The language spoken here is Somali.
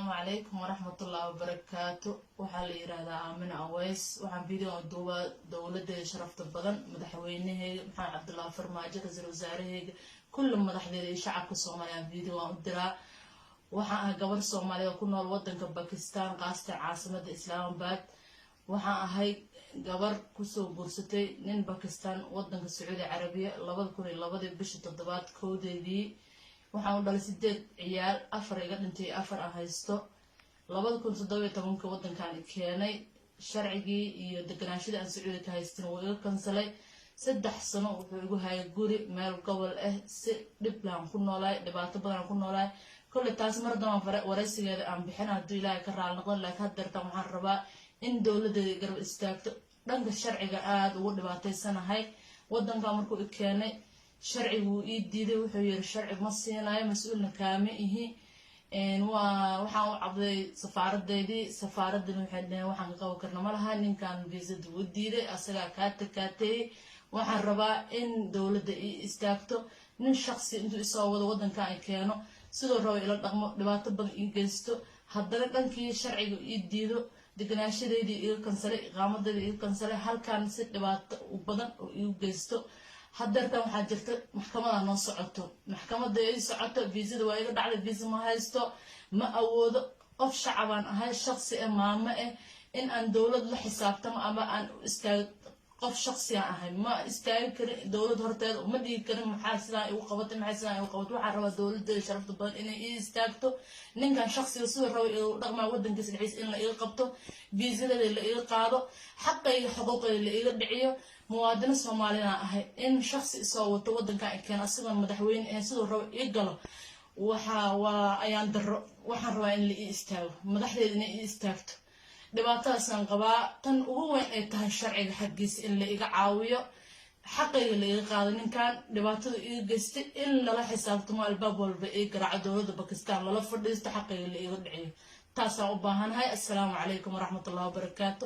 Asalaamu calaykum waraxmatullahi wabarakaatu. Waxaa la yiraahdaa Aamina Aweys. Waxaan video duubaa dowladeeda sharafta badan, madaxweynaheyga Maxamed Cabdullaahi Farmaajo, ra-iisul wasaaraheyga, kulli madaxdeeda iyo shacabka Soomaaliya video waan u diraa. Waxaan ahay gabar Soomaaliya oo ku nool wadanka Bakistan, qaasatan caasimada Islaamabad. Waxaan ahay gabar kusoo guursatay nin Bakistan wadanka Sacuudi Carabiya 2002-dii bishii toddobaad 1-deedii. Waxaan u dhalay sideed ciyaal, afar iga dhintay, afar aan haysto. 2017-ka wadankan keenay. Sharcigii iyo deganaanshadii aan Sacuudi ka haystin wuu iga kansalay. 3 sano wuxuu igu hayay guri meel gobol ah. Si dhib laan ku noolaay, dhibaato badan aan ku noolaay. Kolley taas mar dambaan waraysigeeda aan bixin hadduu Ilaahay ka raali noqon, laakiin haddeertan waxaan rabaa in dowladeeda garab istaagto. Dhanka sharciga aada ugu dhibaataysanahay. Wadankan markuu i keenay, sharcigu wuu ii diiday. Wuxuu yiri, "Sharci ma siinayo, mas-uulna kaama ihi." Waa waxaan u cabday safaaradeydii. Safaaradina waxay dhaheen, "Waxaan ka qaban karna ma laha, ninkan viisada wuu diiday, asagaa kaa takaateeyey." Waxaan rabaa in dowladda ii istaagto. Nin shaqsi intuu isoo wado wadankan ay keeno, sidoo rabo ila dhaqmo, dhibaato badan ii geysto, haddana dhankii sharciga ii diido, deganaashadeydii iga kansalay, iqaamadeydii iga kansalay, halkan si dhibaato badan oo iigu geysto. Hadeertan waxaa jirta maxkamada noo socoto. Maxkamada ii socoto, viisada waa iga dhacday, viisa ma haysto, ma awoodo. Qof shacabaan ahay, shaqsi ah, maamo ah, in aan dowlad la xisaabtamo ama aan u istaago, qof shaqsigaan ahay, ma istaagi karin dowlad horteeda, ma dhigi karin, "Maxaa sidaan igu qabatay? Maxaa sidaan igu qabatay?" Waxaan rabaa dowladeeda sharafta badan inay ii istaagto. Ninkan shaqsiga siduu raba igu dhaqmaa wadankiisa dhexdiisa, in la iga qabto, viisadeeda la iga qaado, xaqayga, xuquuqayda la iga dhiciyo. Muwaadino Soomaalina ahay. In shaqsi isoo wato wadankan i keeno, asigoon madaxweyne ahayn, siduu rabo ii galo, waxa waa ayaan daro. Waxaan rabaa in la ii istaago, madaxdeeda inay ii istaagto. Dhibaatadaasaan qabaa. Tan ugu weyn ay tahay sharciga xaggiisa in la iga caawiyo, xaqayga la iga qaado, ninkan dhibaatada iga geystay in lala xisaabtamo, albaab walba ii garaaco, dowladda Bakistan lala fadhiisto, xaqayga la iga dhiciyo. Taasaan u baahanahay. Assalaamu calaykum waraxmatullahi wabarakaatu.